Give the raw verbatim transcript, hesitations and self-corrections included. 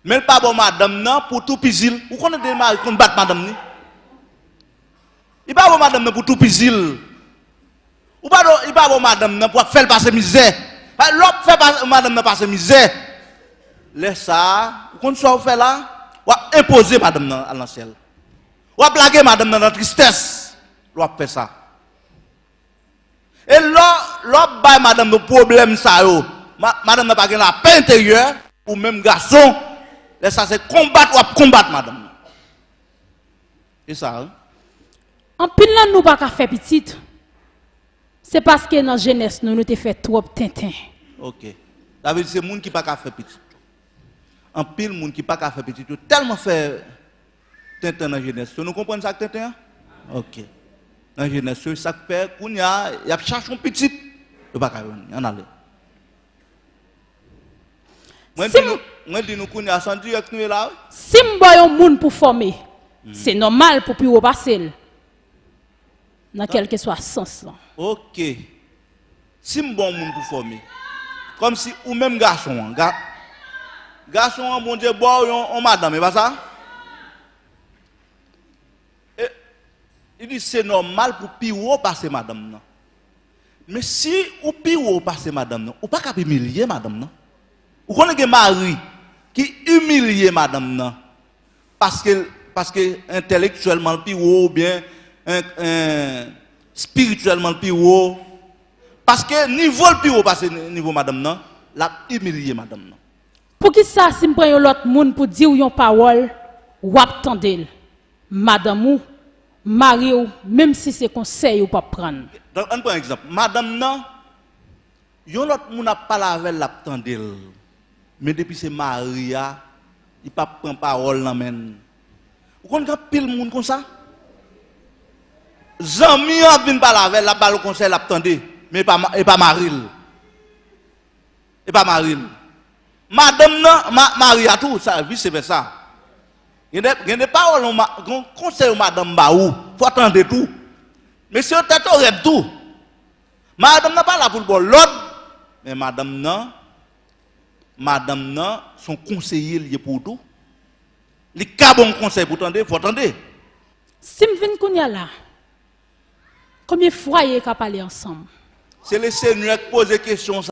Men l pa ba w madanm nan pou toupizi l. Ou konnen de mari konn bat madanm ni? Li pa ba w madanm nan pou toupizi l. Ou pa do, li pa ba w madanm nan pou w ap fè l pase mizè. Pa, lè w ap fè pa, madanm nan pase mizè, lè sa a, ou konn sa w fè la? W ap enpoze madanm nan al nan syèl. W ap lage madanm nan nan tristès. Lè w ap fè sa. E lè, lè w ap bay madanm nou pwoblèm sa yo, ma, madanm nan pa gen lapè enteryè, ou menm gason, lè sa se konbat w ap konbat madanm nan. E sa, wi. Anpil nan nou pa ka fè pitit, se paske nan jenès nou, nou te fè twòp tenten. Ok. Sa vle di se moun ki pa ka fè pitit. Anpil moun ki pa ka fè pitit yo tèlman fè tenten nan jenès yo. Nou konprann sa k tenten an? Ok. Nan jenès yo, sa k fè kounye a, y ap chache yon pitit, yo pa ka jwenn. Ann ale. Mwen Si di m- nou, mwen di nou kounye a, se an dirèk nou ye la, wi. Si m ba yon moun pou fòme, se nòmal pou pi wo pase l. Nan kèlkeswa sans lan. Ok. Si m ba w moun pou fòme, kòmsi ou menm gason an, ga, gason an, Bondye ba w yon, yon madanm, e pa sa? E, li di se nòmal pou pi wo pase madanm nan. Men si ou pi wo pase madanm nan, ou pa ka ap imilye madanm nan. Ou konnen gen mari ki imilye madanm nan paske, paske entèlektyèlman l pi wo oubyen en, en, espirityèlman l pi wo. Paske nivo l pi wo pase ni, nivo madanm nan, l ap imilye madanm nan. Poukisa si m pran yon lòt moun pou di w yon pawòl, w ap tande l? Madanm ou, mari w, menm si se konsèy ou p ap pran. Donk, ann pran egzanp. Madanm nan, yon lòt moun ap pale avè l, l ap tande l. Men depi se mari a, li p ap pran pawòl nan men l. Ou konn gen anpil moun konsa? Zanmi an ap vin pale avè l, l ap ba l konsèy, l ap tande. Men e pa ma, e pa mari l. E pa mari l. Madanm nan, ma, mari a tou, sa, vise vèsa. Gen de, gen de pawòl, yon ma, gen yon konsèy yon madanm ba ou, fò tande tou. Mesye yo tèt yo rèd tou. Madanm nan pa la pou l ba w lòd, men madanm nan, madanm nan, se yon konseye l ye pou ou tou. Li ka ba w yon konsèy pou w tande, fò w tande. Si m vin kounye a la, konbyen fwaye ka pale ansanm? Se Lesenyè k poze kesyon sa.